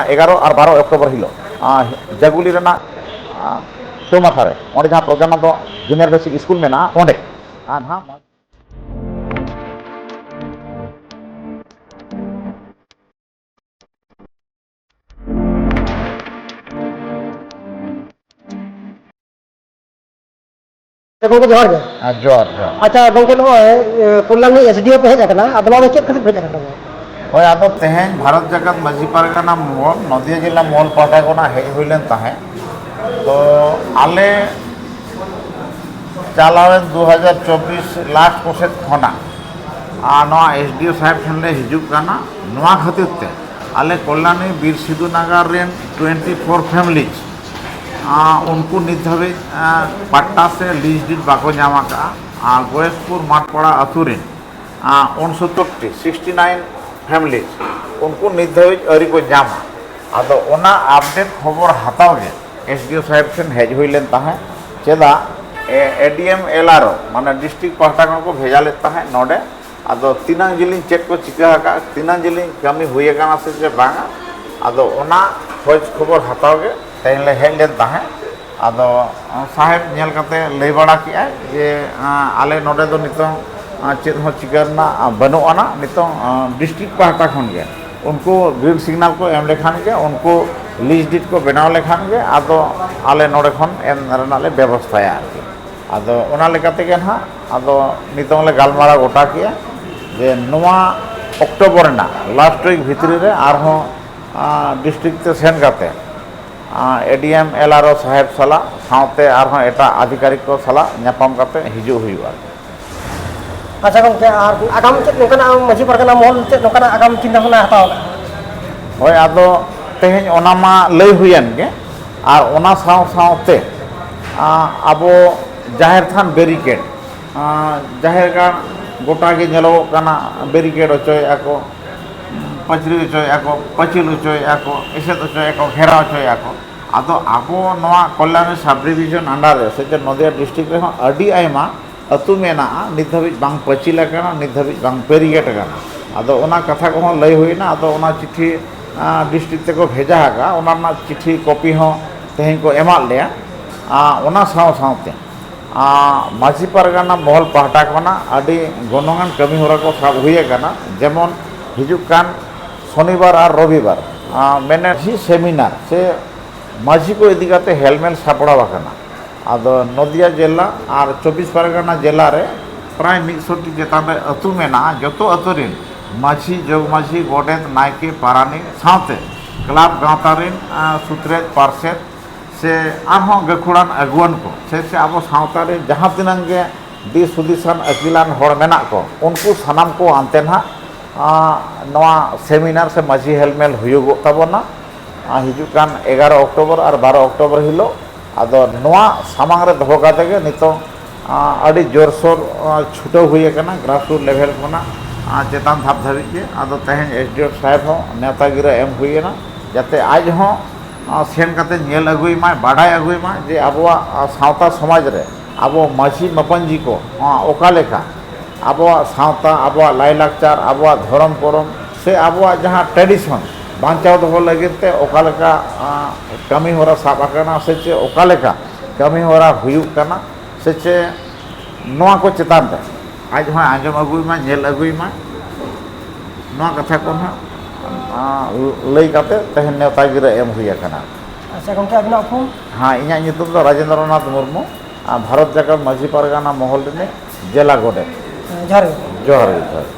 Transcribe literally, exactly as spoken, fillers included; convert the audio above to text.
ᱮᱜᱟᱨᱚ ᱟᱨ ᱵᱟᱨᱚ ᱚᱠᱴᱳᱵᱚᱨ ᱦᱤᱞᱳᱜ, ᱟᱸ, ᱡᱟᱜᱩᱞᱤ ᱨᱮᱱᱟᱜ, ᱟᱸ, ᱪᱳᱢᱟᱛᱷᱟ ᱨᱮ, ᱚᱸᱰᱮ ᱡᱟᱦᱟᱸ ᱯᱨᱚᱜᱽᱜᱟᱱᱟᱱᱫᱚ ᱡᱩᱱᱤᱭᱟᱨ ᱵᱮᱥᱤᱠ ᱥᱠᱩᱞ ᱢᱮᱱᱟᱜᱼᱟ, ᱚᱸᱰᱮ᱾ ᱟᱨ ᱱᱟᱦᱟᱜ ᱜᱚᱢᱠᱮ, ᱡᱚᱦᱟᱨ ᱜᱮ᱾ ᱦᱮᱸ, ᱡᱚᱦᱟᱨ, ᱡᱚᱦᱟᱨ᱾ ᱟᱪᱪᱷᱟ ᱜᱚᱢᱠᱮ, ᱱᱚᱜᱼᱚᱭ, ᱮ, ᱠᱚᱞᱭᱟᱱᱤ ᱮᱥ ᱰᱤ ᱳ ᱯᱮ ᱦᱮᱡ ᱟᱠᱟᱱᱟ, ᱟᱫᱚ ᱱᱚᱣᱟ ᱫᱚ ᱪᱮᱫ ᱠᱷᱟᱹᱛᱤᱨ ᱯᱮ ᱦᱮᱡ ᱟᱠᱟᱱ ᱛᱟᱵᱚᱱᱟ? ᱦᱳᱭ, ᱟᱫᱚ ᱛᱮᱦᱮᱧ ᱵᱷᱟᱨᱚᱛ ᱡᱟᱠᱟᱛ ᱢᱟᱹᱡᱷᱤ ᱯᱟᱨᱜᱟᱱᱟ ᱢᱚᱦᱚᱞ, ᱱᱚᱫᱤᱭᱟ ᱡᱮᱞᱟ ᱢᱚᱦᱚᱞ ᱯᱟᱦᱴᱟ ᱠᱷᱚᱱᱟᱜ ᱦᱮᱡ ᱦᱩᱭ ᱞᱮᱱ ᱛᱟᱦᱮᱸᱫ᱾ ᱛᱚ ᱟᱞᱮ ᱪᱟᱞᱟᱣᱮᱱ ᱫᱩ ᱦᱟᱡᱟᱨ ᱪᱚᱵᱵᱤᱥ ᱞᱟᱥᱴ ᱠᱚᱥᱮᱫ ᱠᱷᱚᱱᱟᱜ, ᱟᱨ ᱱᱚᱣᱟ ᱮᱥ ᱰᱤ ᱳ ᱥᱟᱦᱮᱵᱽ ᱴᱷᱮᱱ ᱞᱮ ᱦᱤᱡᱩᱜ ᱠᱟᱱᱟ᱾ ᱱᱚᱣᱟ ᱠᱷᱟᱹᱛᱤᱨ ᱛᱮ ᱟᱞᱮ ᱠᱚᱞᱭᱟᱱᱤ ᱵᱤᱨ ᱥᱤᱫᱩ ᱱᱟᱜᱟᱨ ᱨᱮᱱ ᱴᱩᱭᱮᱱᱴᱤ ᱯᱷᱳᱨ ᱯᱷᱮᱢᱤᱞᱤᱡᱽ, ᱟᱸ, ᱩᱱᱠᱩ ᱱᱤᱛ ᱫᱷᱟᱹᱵᱤᱡ, ᱟᱸ, ᱯᱟᱴᱴᱟ ᱥᱮ ᱞᱤᱡᱽ ᱰᱤᱰ ᱵᱟᱠᱚ ᱧᱟᱢ ᱟᱠᱟᱫᱼᱟ᱾ ᱟᱨ ᱜᱚᱭᱮᱥᱯᱩᱨ ᱢᱟᱴᱯᱟᱲᱟ ᱟᱹᱛᱩ ᱨᱮᱱ, ᱟᱸ, ᱩᱱᱥᱚᱛᱛᱚᱨ ᱴᱤ, ᱥᱤᱠᱥᱴᱤ ᱱᱟᱭᱤᱱ ᱯᱷᱮᱢᱤᱞᱤᱡᱽ, ᱩᱱᱠᱩ ᱱᱤᱛ ᱫᱷᱟᱹᱵᱤᱡ ᱟᱹᱣᱨᱤ ᱠᱚ ᱧᱟᱢᱟ᱾ ᱟᱫᱚ ᱚᱱᱟ ᱟᱯᱰᱮᱴ ᱠᱷᱚᱵᱚᱨ ᱦᱟᱛᱟᱣ ᱜᱮ ᱮᱥ ᱰᱤ ᱳ ᱥᱟᱦᱮᱵᱽ ᱴᱷᱮᱱ ᱦᱮᱡ ᱦᱩᱭ ᱞᱮᱱ ᱛᱟᱦᱮᱸᱫ᱾ ᱪᱮᱫᱟᱜ, ᱮ, ᱮ ᱰᱤ ᱮᱢ, ᱮᱞ ᱟᱨ ᱳ, ᱢᱟᱱᱮ ᱰᱤᱥᱴᱨᱤᱠᱴ ᱯᱟᱦᱴᱟ ᱠᱷᱚᱱ ᱠᱚ ᱵᱷᱮᱡᱟ ᱞᱮᱫ ᱛᱟᱦᱮᱸᱫ ᱱᱚᱰᱮ᱾ ᱟᱫᱚ ᱛᱤᱱᱟᱹᱝ ᱡᱤᱞᱤᱧ ᱪᱮᱫ ᱠᱚ ᱪᱤᱠᱟᱹ ᱟᱠᱟᱫᱼᱟ, ᱛᱤᱱᱟᱹᱝ ᱡᱤᱞᱤᱧ ᱠᱟᱹᱢᱤ ᱦᱩᱭ ᱟᱠᱟᱱᱟ ᱥᱮ ᱪᱮ ᱵᱟᱝᱟ, ᱟᱫᱚ ᱚᱱᱟ ᱠᱷᱚᱡᱽ ᱠᱷᱚᱵᱚᱨ ᱦᱟᱛᱟᱣ ᱜᱮ ᱛᱮᱦᱮᱧ ᱞᱮ ᱦᱮᱡ ᱞᱮᱱ ᱛᱟᱦᱮᱸᱫ᱾ ᱟᱫᱚ ᱥᱟᱦᱮᱵᱽ ᱧᱮᱞ ᱠᱟᱛᱮ ᱞᱟᱹᱭ ᱵᱟᱲᱟ ᱠᱮᱜᱼᱟᱭ ᱡᱮ, ᱟᱸ, ᱟᱞᱮ ᱱᱚᱰᱮ ᱫᱚ ᱱᱤᱛᱚᱝ, ᱟᱸ, ᱪᱮᱫ ᱦᱚᱸ ᱪᱤᱠᱟᱹ ᱨᱮᱱᱟᱜ, ᱟᱸ, ᱵᱟᱹᱱᱩᱜ ᱟᱱᱟ᱾ ᱱᱤᱛᱚᱝ, ᱟᱸ, ᱰᱤᱥᱴᱨᱤᱠᱴ ᱯᱟᱦᱴᱟ ᱠᱷᱚᱱ ᱜᱮ ᱩᱱᱠᱩ ᱜᱨᱤᱱ ᱥᱤᱜᱽᱱᱟᱞ ᱠᱚ ᱮᱢ ᱞᱮᱠᱷᱟᱱ ᱜᱮ, ᱩᱱᱠᱩ ᱞᱤᱡᱽ ᱰᱤᱰ ᱠᱚ ᱵᱮᱱᱟᱣ ᱞᱮᱠᱷᱟᱱ ᱜᱮ, ᱟᱫᱚ ᱟᱞᱮ ᱱᱚᱰᱮ ᱠᱷᱚᱱ ᱮᱢ ᱨᱮᱱᱟᱜ ᱞᱮ ᱵᱮᱵᱚᱥᱛᱷᱟᱭᱟ ᱟᱨᱠᱤ᱾ ᱟᱫᱚ ᱚᱱᱟ ᱞᱮᱠᱟ ᱛᱮᱜᱮ ᱱᱟᱦᱟᱜ, ᱟᱫᱚ ᱱᱤᱛᱚᱝ ᱞᱮ ᱜᱟᱞᱢᱟᱨᱟᱣ ᱜᱚᱴᱟ ᱠᱮᱜᱼᱟ ᱡᱮ ᱱᱚᱣᱟ ᱚᱠᱴᱳᱵᱚᱨ ᱨᱮᱱᱟᱜ ᱞᱟᱥᱴ ᱣᱤᱠ ᱵᱷᱤᱛᱨᱤ ᱨᱮ ᱟᱨᱦᱚᱸ, ᱟᱸ, ᱰᱤᱥᱴᱨᱤᱠᱴ ᱛᱮ ᱥᱮᱱ ᱠᱟᱛᱮ, ᱟᱸ, ᱮ ᱰᱤ ᱮᱢ, ᱮᱞ ᱟᱨ ᱳ ᱥᱟᱦᱮᱵᱽ ᱥᱟᱞᱟᱜ, ᱥᱟᱶᱛᱮ ᱟᱨᱦᱚᱸ ᱮᱴᱟᱜ ᱟᱫᱷᱤᱠᱟᱨᱤᱠ ᱠᱚ ᱥᱟᱞᱟᱜ ᱧᱟᱯᱟᱢ ᱠᱟᱛᱮ ᱦᱤᱡᱩᱜ ᱦᱩᱭᱩᱜᱼᱟ᱾ ᱟᱪᱪᱷᱟ ᱜᱚᱢᱠᱮ, ᱟᱨ ᱟᱜᱟᱢ ᱪᱮᱫ ᱱᱚᱝᱠᱟᱱᱟᱜ ᱢᱟᱹᱡᱷᱤ ᱯᱟᱨᱜᱟᱱᱟ ᱢᱚᱦᱚᱞ ᱪᱮᱫ ᱱᱚᱝᱠᱟᱱᱟᱜ ᱟᱜᱟᱢ ᱪᱤᱱᱛᱟᱹ ᱵᱷᱟᱵᱽᱱᱟ ᱦᱟᱛᱟᱣ ᱟᱠᱟᱫᱼᱟ? ᱦᱳᱭ, ᱟᱫᱚ ᱛᱮᱦᱮᱧ ᱚᱱᱟ ᱢᱟ ᱞᱟᱹᱭ ᱦᱩᱭᱮᱱ ᱜᱮ, ᱟᱨ ᱚᱱᱟ ᱥᱟᱶ ᱥᱟᱶᱛᱮ, ᱟᱸ, ᱟᱵᱚ ᱡᱟᱦᱮᱨ ᱛᱷᱟᱱ ᱵᱮᱨᱤᱠᱮᱰ, ᱟᱸ, ᱡᱟᱦᱮᱨ ᱜᱟᱲ ᱜᱚᱴᱟ ᱜᱮ ᱧᱮᱞᱚᱜᱚᱜ ᱠᱟᱱᱟ, ᱵᱮᱨᱤᱠᱮᱰ ᱚᱪᱚᱭᱮᱫᱼᱟ ᱠᱚ, ᱯᱟᱹᱪᱨᱤ ᱚᱪᱚᱭᱮᱫᱼᱟ ᱠᱚ, ᱯᱟᱹᱪᱤᱞ ᱚᱪᱚᱭᱮᱫᱼᱟ ᱠᱚ, ᱮᱥᱮᱫ ᱚᱪᱚᱭᱮᱫᱼᱟ ᱠᱚ, ᱜᱷᱮᱨᱟᱣ ᱚᱪᱚᱭᱮᱫᱼᱟ ᱠᱚ᱾ ᱟᱫᱚ ᱟᱵᱚ ᱱᱚᱣᱟ ᱠᱚᱞᱭᱟᱱᱤ ᱥᱟᱵᱽ ᱰᱤᱵᱷᱤᱡᱚᱱ ᱟᱱᱰᱟᱨ ᱨᱮ ᱥᱮ ᱪᱮ ᱱᱚᱫᱤᱭᱟ ᱰᱤᱥᱴᱨᱤᱠᱴ ᱨᱮᱦᱚᱸ ᱟᱹᱰᱤ ᱟᱭᱢᱟ ᱟᱹᱛᱩ ᱢᱮᱱᱟᱜᱼᱟ, ᱱᱤᱛ ᱫᱷᱟᱹᱵᱤᱡ ᱵᱟᱝ ᱯᱟᱹᱪᱤᱞ ᱟᱠᱟᱱᱟ, ᱱᱤᱛ ᱫᱷᱟᱹᱵᱤᱡ ᱵᱟᱝ ᱵᱮᱨᱤᱠᱮᱰ ᱟᱠᱟᱱᱟ᱾ ᱟᱫᱚ ᱚᱱᱟ ᱠᱟᱛᱷᱟ ᱠᱚᱦᱚᱸ ᱞᱟᱹᱭ ᱦᱩᱭᱱᱟ᱾ ᱟᱫᱚ ᱚᱱᱟ ᱪᱤᱴᱷᱤ ᱰᱤᱥᱴᱨᱤᱠᱴ ᱛᱮᱠᱚ ᱵᱷᱮᱡᱟ ᱟᱠᱟᱫᱼᱟ, ᱚᱱᱟ ᱨᱮᱱᱟᱜ ᱪᱤᱴᱷᱤ ᱠᱚᱯᱤ ᱦᱚᱸ ᱛᱮᱦᱮᱧ ᱠᱚ ᱮᱢᱟᱫ ᱞᱮᱭᱟ᱾ ᱟᱨ ᱚᱱᱟ ᱥᱟᱶ ᱥᱟᱶᱛᱮ ᱟᱨ ᱢᱟᱹᱡᱷᱤ ᱯᱟᱨᱜᱟᱱᱟ ᱢᱚᱦᱚᱞ ᱯᱟᱦᱴᱟ ᱠᱷᱚᱱᱟᱜ ᱟᱹᱰᱤ ᱜᱚᱱᱚᱝᱟᱱ ᱠᱟᱹᱢᱤ ᱦᱚᱨᱟ ᱠᱚ ᱥᱟᱵ ᱦᱩᱭ ᱟᱠᱟᱱᱟ᱾ ᱡᱮᱢᱚᱱ ᱦᱤᱡᱩᱜ ᱠᱟᱱ ᱥᱚᱱᱤᱵᱟᱨ ᱟᱨ ᱨᱚᱵᱤᱵᱟᱨ ᱟᱨ ᱢᱮᱱᱮᱫ ᱥᱮᱢᱤᱱᱟᱨ ᱥᱮ ᱢᱟᱹᱡᱷᱤ ᱠᱚ ᱤᱫᱤ ᱠᱟᱛᱮ ᱦᱮᱞᱢᱮᱞ ᱥᱟᱯᱲᱟᱣ ᱟᱠᱟᱱᱟ᱾ ᱟᱫᱚ ᱱᱚᱫᱤᱭᱟ ᱡᱮᱞᱟ ᱟᱨ ᱪᱚᱵᱵᱤᱥ ᱯᱟᱨᱜᱟᱱᱟ ᱡᱮᱞᱟ ᱨᱮ ᱯᱨᱟᱭ ᱢᱤᱫ ᱥᱚ ᱴᱤ ᱪᱮᱛᱟᱱ ᱨᱮ ᱟᱹᱛᱩ ᱢᱮᱱᱟᱜᱼᱟ᱾ ᱡᱚᱛᱚ ᱟᱹᱛᱩ ᱨᱮᱱ ᱢᱟᱹᱡᱷᱤ, ᱡᱚᱜᱽ ᱢᱟᱹᱡᱷᱤ, ᱜᱚᱰᱮᱛ, ᱱᱟᱭᱠᱮ, ᱯᱟᱨᱟᱱᱤᱠ ᱥᱟᱶᱛᱮ ᱠᱞᱟᱵᱽ ᱜᱟᱶᱛᱟ ᱨᱮᱱ ᱟᱨ ᱥᱩᱛᱨᱮᱛ ᱯᱟᱨᱥᱮᱛ ᱥᱮ ᱟᱨᱦᱚᱸ ᱜᱟᱹᱠᱷᱩᱲᱟᱱ ᱟᱹᱜᱩᱣᱟᱹᱱ ᱠᱚ ᱥᱮ ᱥᱮ ᱟᱵᱚ ᱥᱟᱶᱛᱟ ᱨᱮ ᱡᱟᱦᱟᱸ ᱛᱤᱱᱟᱹᱜ ᱜᱮ ᱫᱤᱥ ᱦᱩᱫᱤᱥᱟᱱ ᱟᱹᱠᱤᱞᱟᱱ ᱦᱚᱲ ᱢᱮᱱᱟᱜ ᱠᱚ, ᱩᱱᱠᱩ ᱥᱟᱱᱟᱢ ᱠᱚ ᱟᱱᱛᱮ ᱱᱟᱦᱟᱜ ᱟᱨ ᱱᱚᱣᱟ ᱥᱮᱢᱤᱱᱟᱨ ᱥᱮ ᱢᱟᱹᱡᱷᱤ ᱦᱮᱞᱢᱮᱞ ᱦᱩᱭᱩᱜᱚᱜ ᱛᱟᱵᱚᱱᱟ᱾ ᱟᱨ ᱦᱤᱡᱩᱜ ᱠᱟᱱ ᱮᱜᱟᱨᱚ ᱚᱠᱴᱳᱵᱚᱨ ᱟᱨ ᱵᱟᱨᱚ ᱚᱠᱴᱳᱵᱚᱨ ᱦᱤᱞᱳᱜ᱾ ᱟᱫᱚ ᱱᱚᱣᱟ ᱥᱟᱢᱟᱝ ᱨᱮ ᱫᱚᱦᱚ ᱠᱟᱛᱮ ᱜᱮ ᱱᱤᱛᱚᱝ ᱟᱨ ᱟᱹᱰᱤ ᱡᱳᱨᱥᱳᱨ ᱟᱨ ᱪᱷᱩᱴᱟᱹᱣ ᱦᱩᱭ ᱟᱠᱟᱱᱟ, ᱜᱨᱟᱥᱨᱩᱴ ᱞᱮᱵᱷᱮᱞ ᱠᱷᱚᱱᱟᱜ ᱟᱨ ᱪᱮᱛᱟᱱ ᱫᱷᱟᱯ ᱫᱷᱟᱹᱵᱤᱡ ᱜᱮ᱾ ᱟᱫᱚ ᱛᱮᱦᱮᱧ ᱮᱥ ᱰᱤ ᱮᱢ ᱥᱟᱦᱮᱵᱽ ᱦᱚᱸ ᱱᱮᱣᱛᱟ ᱜᱤᱨᱟᱹ ᱮᱢ ᱦᱩᱭ ᱮᱱᱟ, ᱡᱟᱛᱮ ᱟᱡ ᱦᱚᱸ ᱟᱨ ᱥᱮᱱ ᱠᱟᱛᱮ ᱧᱮᱞ ᱟᱹᱜᱩᱭ ᱢᱟᱭ, ᱵᱟᱰᱟᱭ ᱟᱹᱜᱩᱭ ᱢᱟᱭ ᱡᱮ ᱟᱵᱚᱣᱟᱜ ᱟᱨ ᱥᱟᱶᱛᱟ ᱥᱚᱢᱟᱡᱽ ᱨᱮ ᱟᱵᱚ ᱢᱟᱹᱡᱷᱤ ᱢᱟᱯᱟᱧᱡᱤ ᱠᱚ ᱟᱨ ᱚᱠᱟ ᱞᱮᱠᱟ ᱟᱵᱚᱣᱟᱜ ᱥᱟᱶᱛᱟ, ᱟᱵᱚᱣᱟᱜ ᱞᱟᱭᱼᱞᱟᱠᱪᱟᱨ, ᱟᱵᱚᱣᱟᱜ ᱫᱷᱚᱨᱚᱢ ᱠᱚᱨᱚᱢ ᱥᱮ ᱟᱵᱚᱣᱟᱜ ᱡᱟᱦᱟᱸ ᱴᱨᱮᱰᱤᱥᱚᱱ ᱵᱟᱧᱪᱟᱣ ᱫᱚᱦᱚ ᱞᱟᱹᱜᱤᱫ ᱛᱮ ᱚᱠᱟ ᱞᱮᱠᱟ ᱟᱨ ᱠᱟᱹᱢᱤ ᱦᱚᱨᱟ ᱥᱟᱵ ᱟᱠᱟᱱᱟ ᱥᱮ ᱪᱮᱫ ᱚᱠᱟ ᱞᱮᱠᱟ ᱠᱟᱹᱢᱤ ᱦᱚᱨᱟ ᱦᱩᱭᱩᱜ ᱠᱟᱱᱟ ᱥᱮ ᱪᱮᱫ, ᱱᱚᱣᱟ ᱠᱚ ᱪᱮᱛᱟᱱ ᱨᱮ ᱟᱡ ᱦᱚᱸᱭ ᱟᱸᱡᱚᱢ ᱟᱹᱜᱩᱭ ᱢᱟ, ᱧᱮᱞ ᱟᱹᱜᱩᱭ ᱢᱟ᱾ ᱱᱚᱣᱟ ᱠᱟᱛᱷᱟ ᱠᱚ ᱱᱟᱦᱟᱜ ᱟᱨ ᱞᱟᱹᱭ ᱠᱟᱛᱮ ᱛᱮᱦᱮᱧ ᱱᱮᱣᱛᱟ ᱜᱤᱨᱟᱹ ᱮᱢ ᱦᱩᱭ ᱟᱠᱟᱱᱟ᱾ ᱟᱪᱪᱷᱟ ᱜᱚᱢᱠᱮ, ᱟᱹᱵᱤᱱᱟᱜ ᱩᱯᱨᱩᱢ? ᱦᱮᱸ, ᱤᱧᱟᱹᱜ ᱧᱩᱛᱩᱢ ᱫᱚ ᱨᱟᱡᱮᱱᱫᱨᱚᱱᱟᱛᱷ ᱢᱩᱨᱢᱩ, ᱟᱨ ᱵᱷᱟᱨᱚᱛ ᱡᱟᱠᱟᱛ ᱢᱟᱹᱡᱷᱤ ᱯᱟᱨᱜᱟᱱᱟ ᱢᱚᱦᱚᱞ ᱨᱤᱱᱤᱡ ᱡᱮᱞᱟ ᱜᱚᱰᱮᱛ᱾ ᱡᱚᱦᱟᱨ ᱜᱮ᱾ ᱡᱚᱦᱟᱨ ᱜᱮ, ᱡᱚᱦᱟᱨ ᱜᱮ᱾